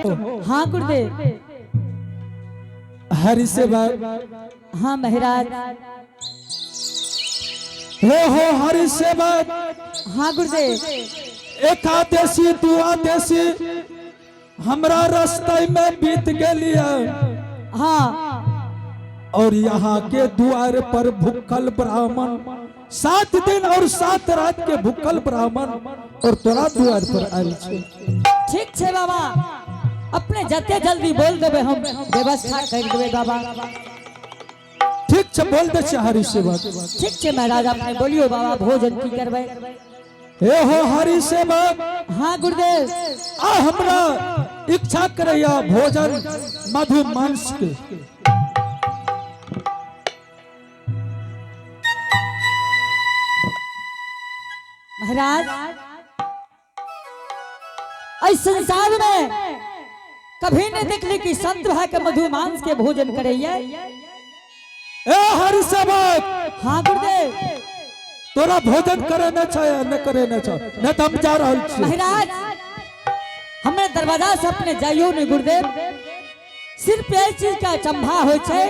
हो। हाँ गुरुदेव। हरि सेवक। हाँ महाराज। हो हो हरि सेवक। हाँ गुरुदेव। एकादशी दुआदशी हमरा रास्ते में बीत गेलिए। और यहाँ के द्वार पर भूखल ब्राह्मण, 7 दिन और 7 रात के भूखल ब्राह्मण और तोरा द्वार पर आयल छे। ठीक छे बाबा, अपने जते जल्दी बोल देबे, हम व्यवस्था कर देबे बाबा। ठीक छे, बोल दे छे हरि सेवक। ठीक छे महाराज, अपने बोलियो बाबा, भोजन की करबे? हे हो हरि सेवक। हाँ गुरुदेव। आ हमरा इच्छा करैया भोजन मधु मांस के। महाराज, इस संसार में कभी नहीं देखली कि संत भाई के मधु मांस के भोजन करैया। ए हरि सेवक। हाँ गुरुदेव। तोरा भोजन करे न छै या न करे न छै? न तऽ हम जा रहल छी। महाराज, हमरे दरवाजा से अपने जाइयो नहीं गुरुदेव। सिर्फ यही चीज का अचंभा हो छे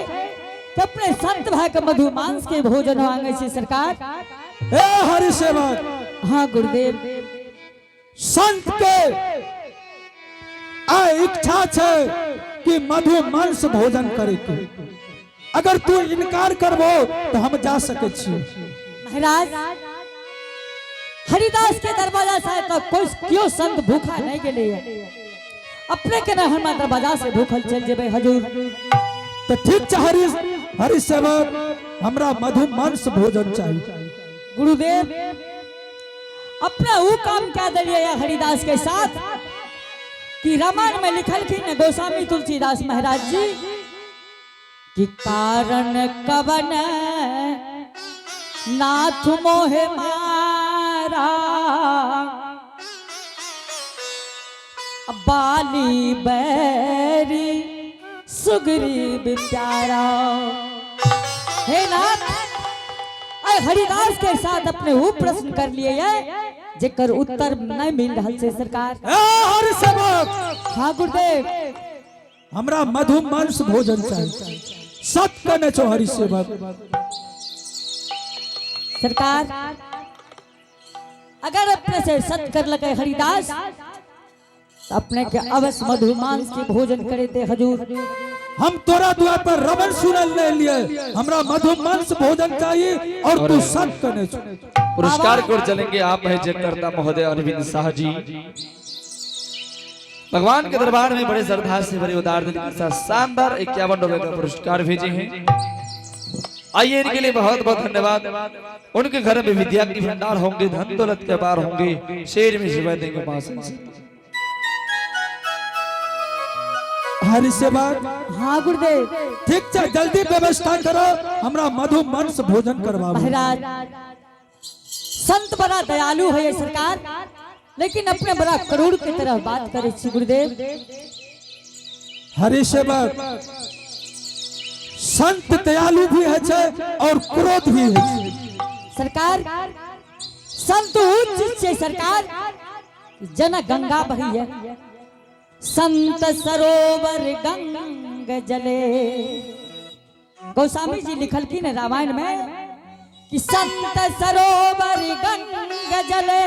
कि अपने संत भाई के मधु मांस के भोजन मांगे छे सरकार। ए हरि सेवक। हाँ गुरुदेव। संत के आ इच्छा छै कि मधु मांस भोजन करे के। अगर तू इनकार करबो तो हम जा सके छी। महाराज, हरिदास के दरवाजा से तो कोई क्यों संत भूखा नहीं गेले है। अपने के ना हमारा दरवाजा से भूखल चल जेबे हजूर। तो ठीक छै हरि हरि सेवक, हमरा मधु मांस भोजन चाहिए। गुरुदेव, अपना वो काम क्या दिलिए है हरिदास के साथ कि रामायण में लिखल की गोस्वामी तुलसीदास महाराज जी कि कारण कवन नाथ मोहे मारा, बाली बैरी सुग्रीव प्यारा। हे नाथ, आय हरिदास के साथ अपने वो प्रश्न कर लिए है जेकर उत्तर नहीं मिल रहा से सरकार। ए हरि सेवक। हाँ गुरुदेव। हमरा मधु मांस भोजन चाहिए, सत कने छो हरि सेवक। सरकार, अगर अपने से सत कर लगे हरिदास तो अपने के अवश्य मधु मांस के भोजन करे थे हजूर। हम तोरा द्वार पर रमन सुनल नहीं लिए। हमरा मधु मांस भोजन चाहिए और तू सत कने छो। पुरस्कार की ओर चलेंगे। आप है जगकर्ता महोदय अरविंद शाह जी। भगवान के दरबार में बड़े श्रद्धा से, बड़े उदार दिल के साथ शानदार 51 रुपए का पुरस्कार भेजे हैं। आइए, इनके लिए बहुत बहुत धन्यवाद। उनके घर में विद्या की भंडार होंगे, धन दौलत के बार होंगे, शेर में शिवा देंगे मां से। हरि सेवक। हाँ गुरुदेव। ठीक छै, जल्दी व्यवस्था करो, हमरा मधु मांस भोजन करवाबू। महाराज, संत बड़ा दयालु है ये सरकार, लेकिन अपने बड़ा करोड़ की तरह बात करे छी गुरुदेव। हरि सेवक, संत दयालु भी है छै और क्रोध भी है छै। सरकार, संत ऊ चीज छै सरकार, जना गंगा बही है। संत सरोवर गंग जले। गोस्वामी जी लिखलखिन है रामायण में कि संत सरोवर गंग जले,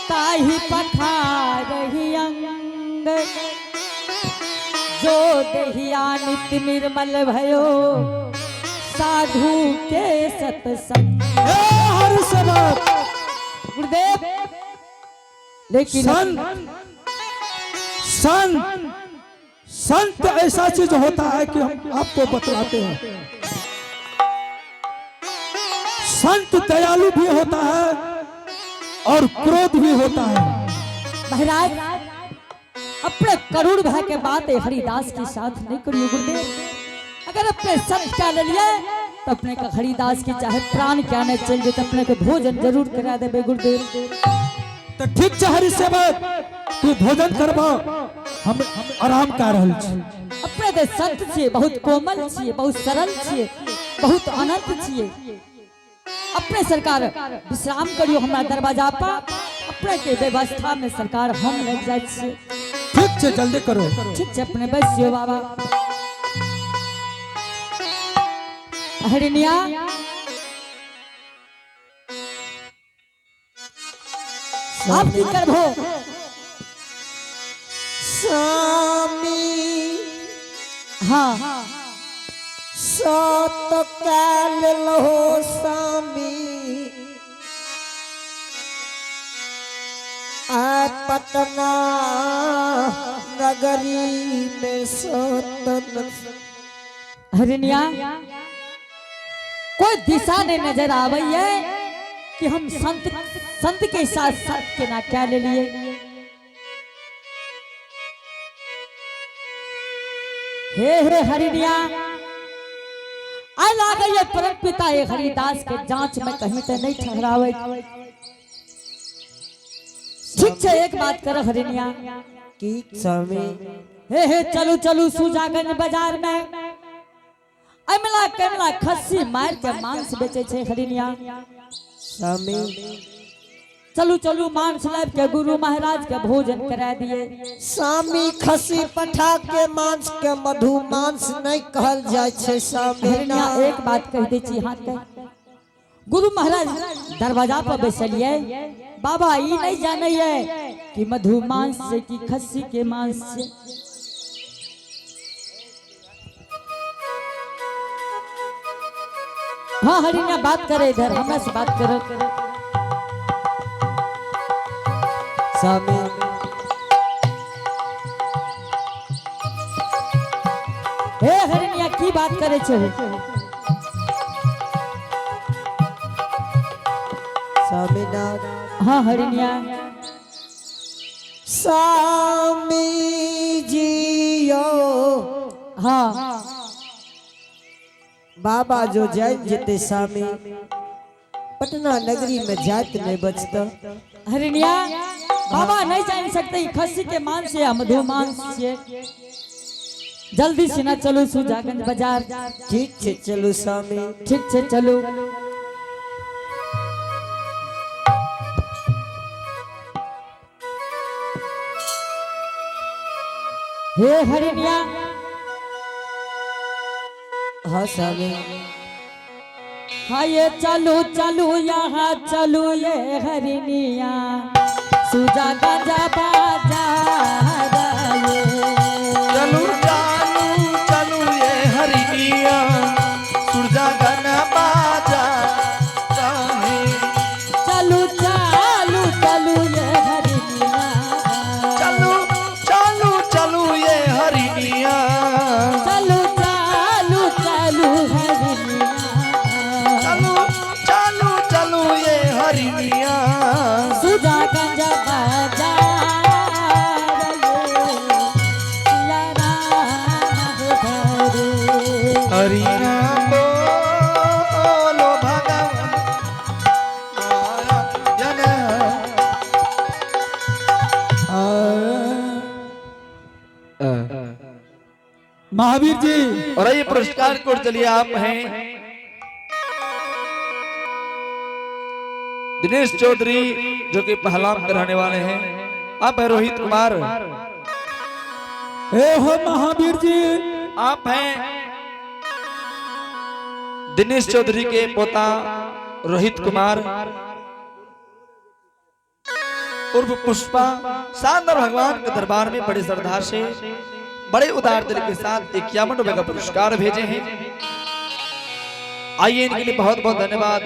ताही पखारही अंग। जो दहिया नित निर्मल भयो, साधु के सत्संग। ए हरि सेवक। गुरुदेव, लेकिन संत संत संत ऐसा चीज होता है कि हम आपको बतलाते हैं। संत दयालु भी होता है और क्रोध भी होता है। महाराज, अपने करोड़ भाई के बात है हरिदास के साथ नहीं करियो गुरुदेव। अगर अपने सत क्या ले लिए तो अपने का हरिदास की चाहे प्राण क्या नहीं चल जाए तो अपने के भोजन जरूर करा देबे गुरुदेव। तो ठीक छै हरि सेवक, तू भोजन करबा, हम आराम कर रहल छी। अपने ते संत छिए, बहुत कोमल छिए, बहुत सरल छिए, बहुत अनंत छिए। अपने सरकार विश्राम करियो हमरा दरवाजा पर। अपने के व्यवस्था में सरकार हम लग जाए छियै। ठीक छै, जल्दी करो। ठीक छै, अपने बैसियो बाबा। हरिनिया, आप की करबो? स्वामी। हाँ। सत काल लहो स्वामी, आ पटना नगरी में सतन। हरिनिया, कोई दिशा नहीं नजर आवई है कि हम संत संत के साथ साथ के ना क्या ले लिए। हे हे हरिनिया, आ लागे ये परम पिता ये हरिदास के जांच में कहीं तो नहीं ठहरावे। ठीक है, एक बात कर हरिनिया। की स्वामी? हे हे, चलू चलू सुजागंज बाजार में, अमला कमला खस्सी मार के मांस बेचे छे हरिनिया। स्वामी। चलू चलू, मांस लाब के गुरु महाराज के भोजन करा दिए। स्वामी, खसी पठा के मांस के मधु मांस नहीं कहल जाय छै स्वामी। हरिनिया, एक बात कह दै छी। हाथ के गुरु महाराज दरवाजा पर बैसलिए बाबा, ई नहीं जाने है कि मधु मांस से कि खस्सी के मांस से। हाँ हरिनिया, बात करे इधर, हमरा से बात करो। स्वामी। हे हरिनिया, की बात करे छे? स्वामीनाथ। हाँ हरिनिया। स्वामी जियो। हाँ। बाबा जो जान जेते स्वामी, पटना नगरी में जात नहीं बचता। हरिनिया, बाबा नहीं जान सकते ई खस्सी के मांस या मधु मांस से। जल्दी से ना चलो सुजागंज बाजार। ठीक छे, चलू स्वामी। ठीक छे, चलो। हे हरिनिया। हाँ स्वामी। हाँ ये चलो चलो, यहाँ चलो ये हरिनिया, सुजागंज बाजार ये। चलू चालू चलू ये हरिनिया, सुरजागन बाजा चाहे। चलू चालू चलू ये हरिनिया। चलू चालू चलू ये हरिनिया। चलू चालू चलू हरिनिया। चलू चालू चलू ये हरिनिया। सुजागंज बाजार ये, सिया राम हरे। हरि नाम बोलो भगवान नारायण। महावीर जी। और ये पुरस्कार को चलिए, आप हैं दिनेश चौधरी, जो कि पहलाम के रहने वाले हैं। आप हैं रोहित कुमार। ए हो महावीर जी। आप हैं दिनेश चौधरी के पोता रोहित कुमार उर्फ पुष्पा। शानदार भगवान के दरबार में बड़े श्रद्धा से, बड़े उदार दिल के साथ 51 रुपए का पुरस्कार भेजे हैं। आइए, इनके लिए बहुत बहुत धन्यवाद।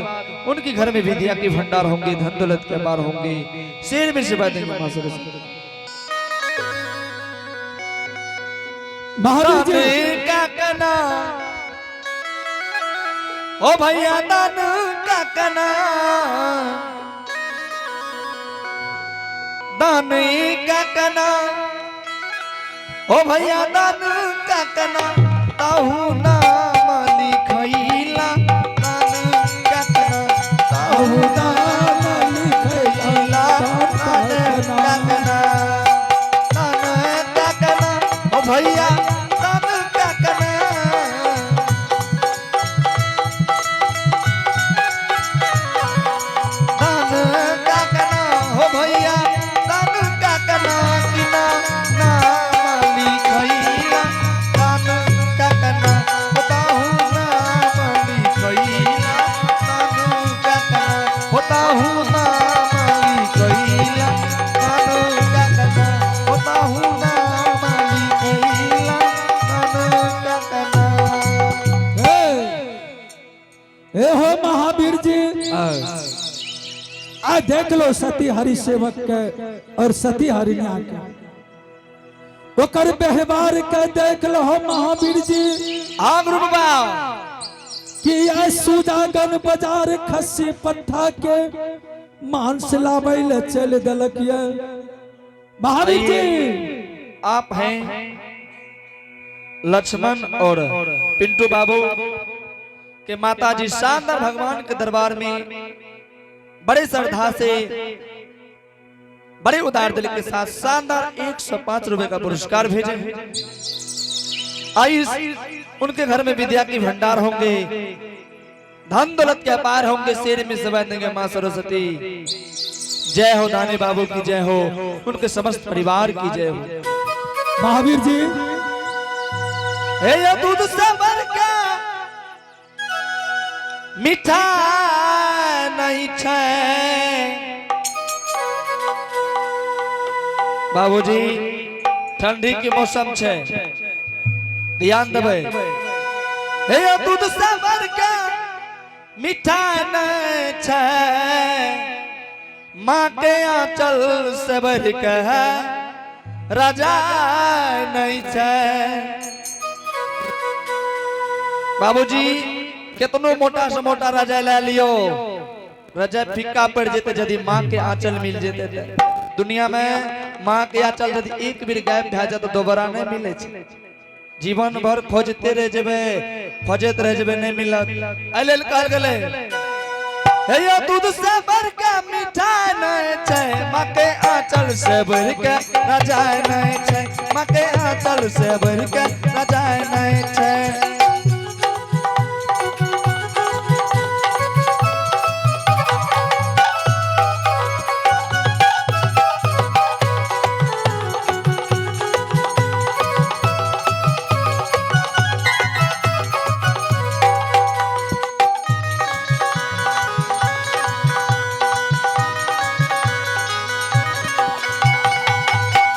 उनके घर में विद्या के भंडार होंगे, धन दौलत के अंबार होंगे, शेर में सिपा देंगे मां सरस्वती। महावीर जी। का कना ओ भैया, दान का कना, दान का कना, ओ भैया, दान का कना, ताहू नाम लिखैला। दान का कना, ताहू नाम लिखैला। दान का कना, दान का कना, ओ भैया, दान का कना, दान का कना, हो भैया। आ देख लो सती हरि सेवक के और सती हरिणिया के, ओकर व्यवहार के देख लो महावीर जी। हाँ गुरु बाबा। कि आइ सुजागन बाजार खस्सी पट्ठा के मांस लाबै ले चल देलक ये महावीर जी। आप हैं लक्ष्मण और पिंटू बाबू के माता जी शानदार भगवान के दरबार में बड़े श्रद्धा से बड़े उदार दिल के साथ शानदार 105 रुपए का पुरस्कार भेजे हैं। आई उनके घर में विद्या की भंडार होंगे, धन दौलत के अपार होंगे, शेर में सवा देंगे माँ सरस्वती। जय हो दाने बाबू की जय हो, उनके समस्त परिवार की जय हो। महावीर जी। हे ये दूध से का मीठा नहीं छे बाबूजी, ठंडी के मौसम छे, ध्यान देबै। हे ये दूध से का मीठा नहीं छे, माँ के आंचल से बढ़ के राजा नहीं छे। बाबूजी, केतनो मोटा से मोटा रजाई ले लियो, रजाई फीका पड़ जेते यदि माँ के आंचल मिल जेते ते। दुनिया में माँ के आंचल यदि एक बेर गायब भए जाए तो दोबारा नहीं मिले छे। जीवन भर खोजते रह जेबे, खोजते रह जेबे, नहीं मिलत। एहि लेल कहल गेलै, हे यो दूध से बढ़ के मीठा नहीं छे, माँ के आंचल से बढ़ के रजाई नहीं छे, माँ के आंचल से बढ़ के रजाई नहीं छे।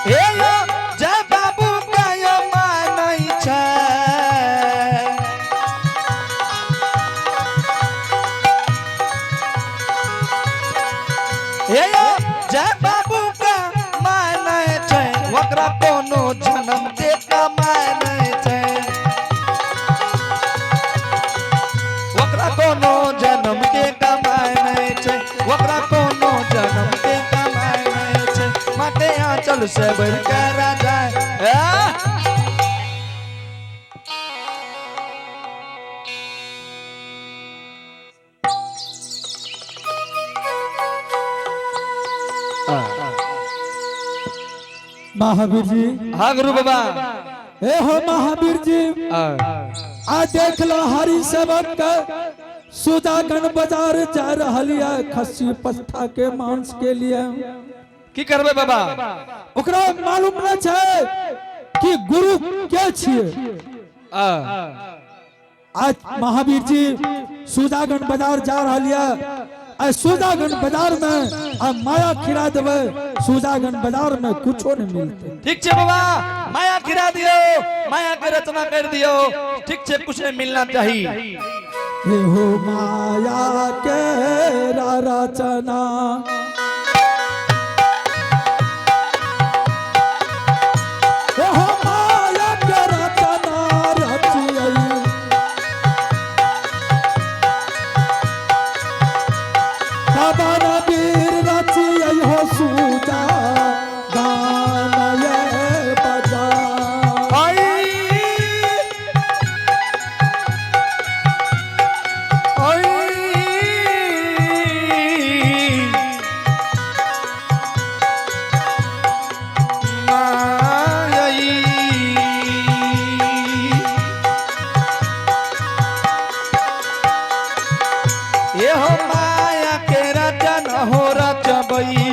हे यो जय बाबू का यो मानै छै, हे यो जय बाबू का मानै छै, ओकरा कोनो जन्म के कमानै छै, ओकरा कोनो जन्म के कमानै छै, ओकरा कोनो जन्म के कमानै छै, माँ के आंचल से बढ़ के राजा। ए? महावीर जी। हाँ गुरु बाबा। हे हो महावीर जी, आ देख लो हरि सेवक के सुजागन बाजार जा रहल ये खस्सी पट्ठा के मांस के लिए। की करबै बाबा? ओकरा मालूम न छै कि गुरु के छिए। आज महावीर जी सुजागन बाजार जा रहल ये, आ सुजागन बाजार में आ माया खिरा देबै, सुजागन बाजार में कुछो नहीं मिलते। ठीक छे बाबा, माया खिरा दियो, माया के रचना कर दियो, ठीक छे, कुछ नहीं मिलना चाहिए। हे हो माया के रचना, हे हो माया के रचना रचियै, बाबा वीर रचियै हो सुजा गान ये बजा। आई आई माई, ये हो माया के रचन हो रचबई,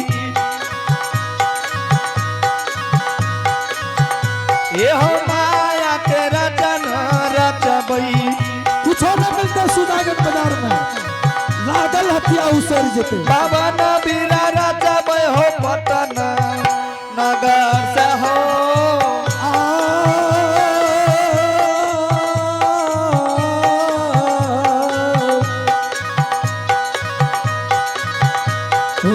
ये हो माया के रचन रचबई। कुछो न मिलते सुजागन बाजार में, लागल हथिया उसर जेते। बाबा नबीरा रचबै हो पटना नगर से हो। आ हे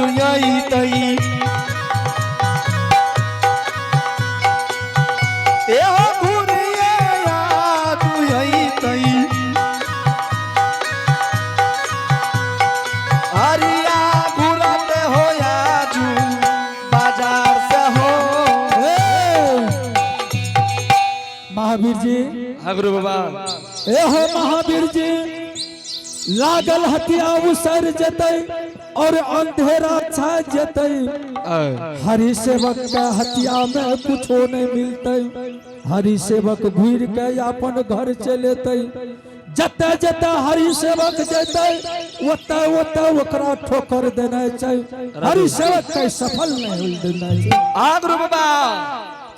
जुयतई ए हो घुरिए आजुयतई हरिया घुरत हो आजू बाजार से हो। ए, महावीर जी। हाँ गुरु बाबा। ए हो महावीर जी, लागल हथिया उसर जतई और अंधेरा छा जतई। हरि सेवक के हथिया में कुछो नहीं मिलतई। हरि सेवक घूर के अपन घर चलेतई। जते जते हरि सेवक जतई ओते ओते ओकरा ठोकर देना छै। हरि सेवक के सफल नहीं होल देना छै। हाँ गुरु बाबा।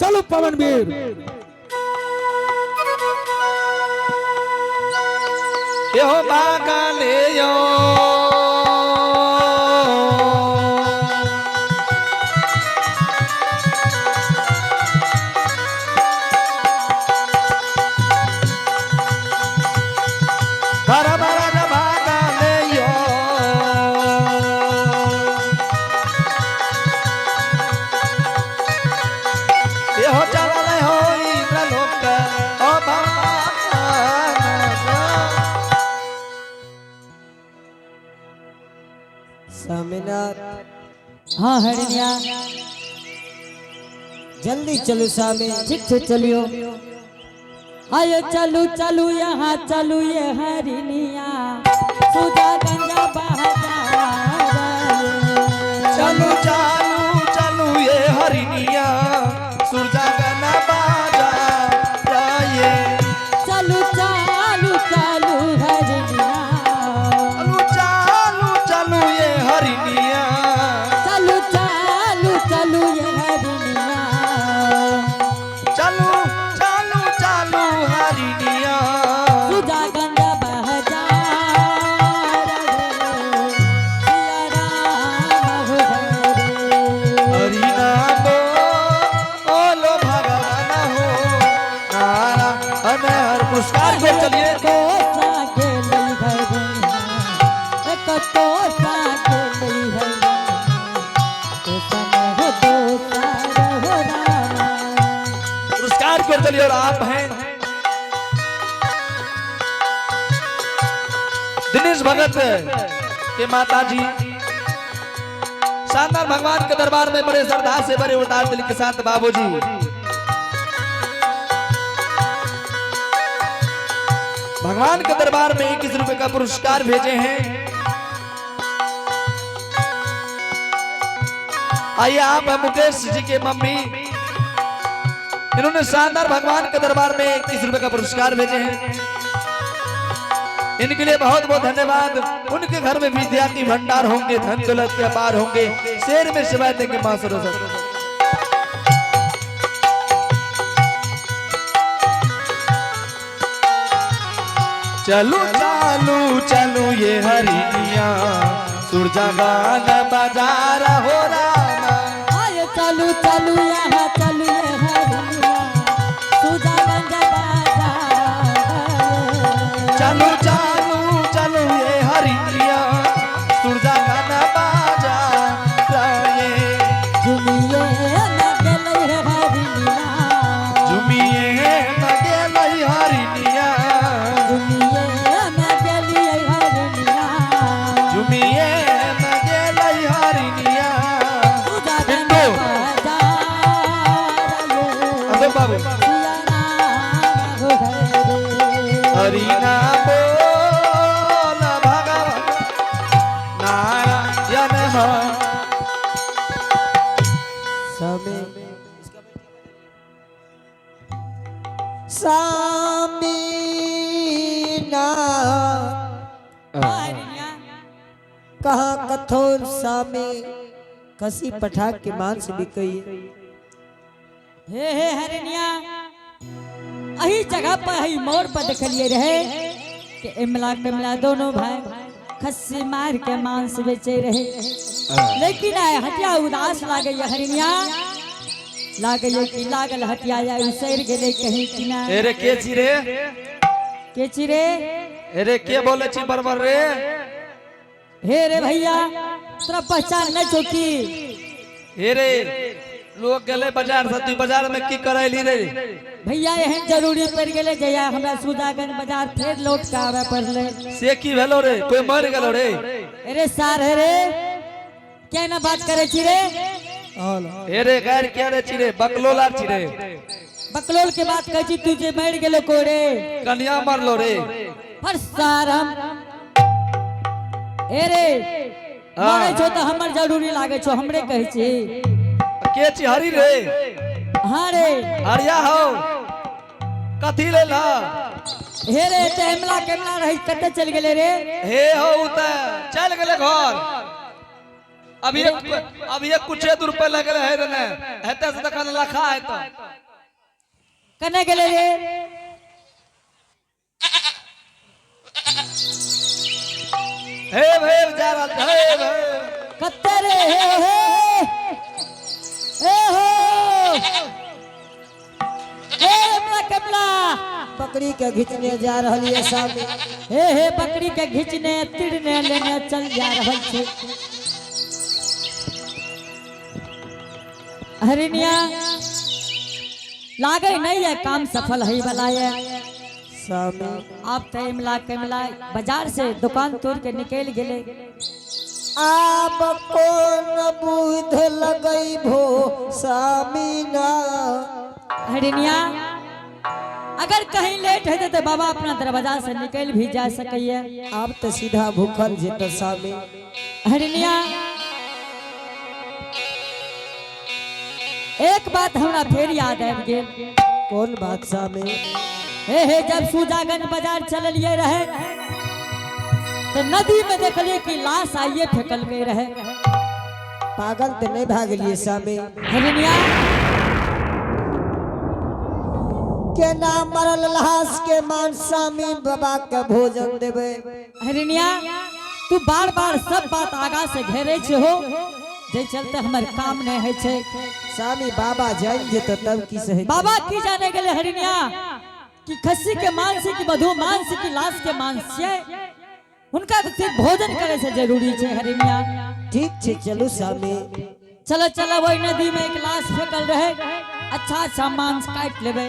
चलो पवन वीर। एहो बागाले यो बारा बारा न बागाले यो एहो चलले हो इंद्र लोक ओ भगवान। स्वामीनाथ। हाँ हरिणिया। जल्दी चलो स्वामी। ठीक से चलियो। आयो चलू चलू यहाँ चलू ये हरिणिया, सुधा गंगा बहाजार। चलू चालू चलू ये हरिनिया, सुरजा गाना बाजा ये। चलू चालू चालू हरिणिया। चलू चालू चलू ये हरिनिया। चलू चालू चलू ये हरिणिया। चलू चालू चालू हरिनिया। सुधा गंगा बहाजार, सिया राम हो हरे। हरिना बोलो भगवान हो नारायण हर पुरस्कार को चलिए। कोसा के लई हरिणिया, एक कोसा के लई हरिणिया, कोसा न हो दोसा हो रामा। पुरस्कार को चलिए और आप हैं दिनेश भगत के माता जी, शानदार भगवान के दरबार में बड़े श्रद्धा से बड़े उदार दिल के साथ बाबूजी भगवान के दरबार में 21 रुपए का पुरस्कार भेजे हैं। आइए, आप हैं मुकेश जी के मम्मी, इन्होंने शानदार भगवान के दरबार में 21 रुपए का पुरस्कार भेजे हैं। इनके लिए बहुत बहुत धन्यवाद। उनके घर में विद्या की भंडार होंगे, धन दौलत के अपार होंगे, शेर में सिवाय देंगे मां सरस्वती। चलू चालू चलू ये हरिनिया, सुरजा गान बाजार हो रामा। आए चलू चलू यहाँ चलू ये हरिणिया, सुधा गंगा बाजार। चलू चालू चलू ये हरिनिया, सुरजा गान बाजार ये। झुमिए न गेलै हे हरिणिया। झुमिए न गेलै हरिनिया। झुमिए न गेलियै हरिणिया। झुमिए न गेलै हरिनिया। सुधा बिट्टू। गंगा बाजार ये। अशोक बाबू। सिया राम हो हरे। हरिना बोल भगवान नारायण हरि। स्वामी, स्वामी नाथ। हरिणिया। कहा कथोर स्वामी कसी पठा के मांस बिकई? हे हे हरिणिया, अही जगह पर अही मोड़ पर देखलिए रहे कि इमला कमला दोनों भाई खस्सी मार के मांस बेचे रहे, लेकिन आय हटिया उदास लागे हरिणिया, लागे कि लागल हटिया या उसर गेले कहीं कि ना। अरे के छी रे? के छी रे? अरे के बोले छी बरबर रे? हे रे भैया, तोरा पहचान नहीं छौ की? हे रे, लोग गेले बाजार से, तू बाजार में की करैली रे? भैया, एहन जरूरी पड़ गेले जहिया हमरा सुजागंज बाजार फेर लौट के आवे पड़ले। से की भेलो रे? कोई मर गेलो रे? अरे सार, हे रे, क्या ना बात करे छी रे? हे रे, गैर के रे छी रे? बकलोला छी रे? बकलोल के बात कहै छी तू, जे मर गेलो को रे? कन्या मरलो रे? पर सार हम, हे रे, मरै छौ तऽ हमर जरूरी लागे छौ, हमरे कहै छी। के छी, हरी रे? हाँ रे। हरिया हो, कथी लेल? हे रे, ते हेमला केमला रही, कते चल गेले रे? हे हो, उ त चल गेले घर। अभी एक कुछे दूर पहले गेले है रे ने, हेते से तखन लखा है तो। कने गेले रे? हे भैर जा रहल, हे भैर। कते रे? हे हे हे हो, हे हेमला केमला। बकरी के घिचने जा रहल ये सामी। हे हे, बकरी के घिचने तिड़ने लेने चल जा रहल छै। हरिनिया, लागे नहीं है काम सफल है वाला है। सामी। अब तो इमला केमला बाजार से दुकान तोड़ के निकल गेले। आब कोन बुध लगैभो सामी ना? हरिनिया, अगर कहीं लेट हेतै तो बाबा अपना दरवाजा से निकल भी जा सकैया। आब तो सीधा भूखल जेत सामी। हरिनिया, एक बात हमरा फेर याद आबि गेल। कोन बात सामी? हे हे, जब सुजागंज बाजार चललिए रहे तो नदी में देखलिए कि लाश आइए फेंकल गई रहे। पागल तो नहीं भए गेलिए सामी? हरिनिया। केना मरल लाश के मांस सामी बाबा के भोजन देबै? हरिनिया, तू बार बार सब बात आगा से घेरे छे हो, जे चलते हमर काम नहीं है छे। सामी, बाबा जान जेतो तब की सही? बाबा की जाने गेले हरिनिया कि खस्सी के मांस की मधु मांस की लाश के मांस छै? हुनका तो सिर्फ भोजन करे से जरूरी छै हरिनिया। ठीक छै, चलू सामी। चलो चलो, वही नदी में एक लाश फेंकल रहे, अच्छा अच्छा मांस काट लेबै।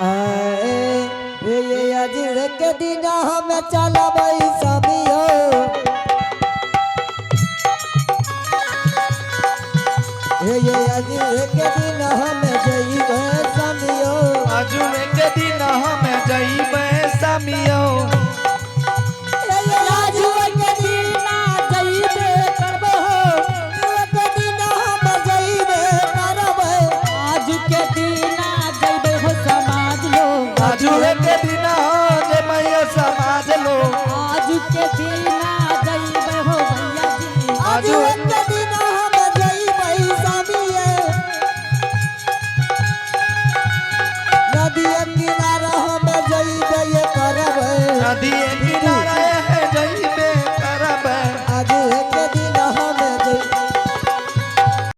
आए ये अजर के दिन हम चलबै सामी हो। हे ये अजर के दिन हम जइबै सामी हो। आजुए के दिन हम जइबै सामियो। हे ये आजुए के दिन जइबे करबो हो। के दिन हम जइबै करबै। आज के दिन जइबे हो समाज लोग। आजुए के दिन जइबै समाज लो। आज के दिन जइबे हो भैया जी। आजू के दिन हम जइबै सामी। नदी